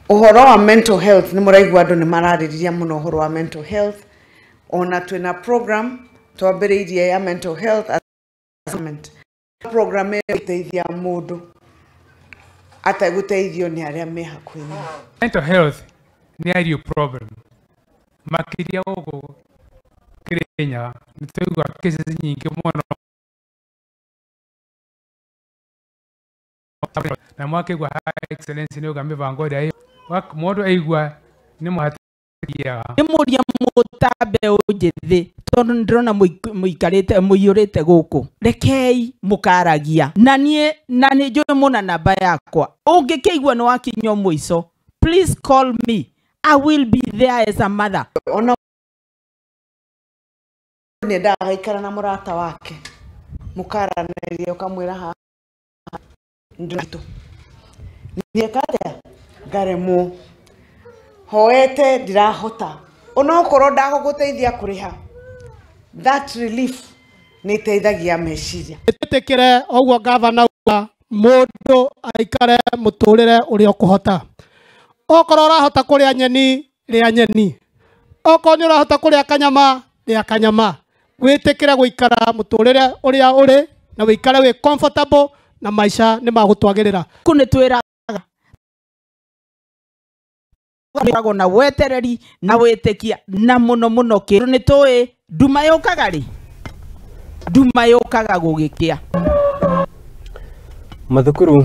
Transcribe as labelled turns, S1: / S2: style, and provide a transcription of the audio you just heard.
S1: Ũhoro wa mental health nĩ mũraigua andũ nĩ mararĩrĩria mũno ũhoro wa mental health, ona twĩna program twambĩrĩirie ya mental health assessment. Program ĩyo ĩteithia mũndũ ategũteithio nĩ arĩa me hakuhĩ nake.
S2: Mental health nĩ a real problem makĩria gũkũ Kĩrĩnyaga nĩ twaigua cases nyingĩ mũno na mwakĩigua Her Excellency nĩ auga mĩbango ĩrĩa mũndũ aigua nĩ mũhatĩkaga.
S3: Nĩ mũria mũta mbeũ njĩthĩ tondũ nĩ ndĩrona mũikarĩte mũiyũrĩte gũkũ, rekei mũkaragia na niĩ, na nĩ njũĩ mũna namba yakwa, ũngĩkĩigua nĩ wakinya mũico, please call me, I will be there as a mother.
S1: Ona nĩ endaga gaikara na mũrata wake mũkaranĩria ũkamwĩra haha nditũ niĩka atĩa ngaremwo hoete ndirahota onokorwo ndagũgũteithia kũrĩha, that relief nĩ ĩteithagia meciria.
S4: Twĩtĩkĩre ũguo gavana auga, mũndũ aikare mũtũrĩre ũrĩa ũkũhota. Okorwo ũrahota kũrĩa nyeni, rĩa nyeni. Okorwo nĩ ũrahota kũrĩa kanyama, rĩa kanyama. Wĩtĩkĩre gũikara mũtũrĩre ũrĩa ũrĩ na wĩikare wĩ comfortable na maica nĩ magũtwagĩrĩra.
S3: Kũ nĩ twĩraga koragwo na wetereri na wĩtĩkia na mũno mũno kĩndũ nĩ tũĩ nduma yũkaga rĩ, nduma yũkaga gũgĩkĩa.
S5: Mathukuru.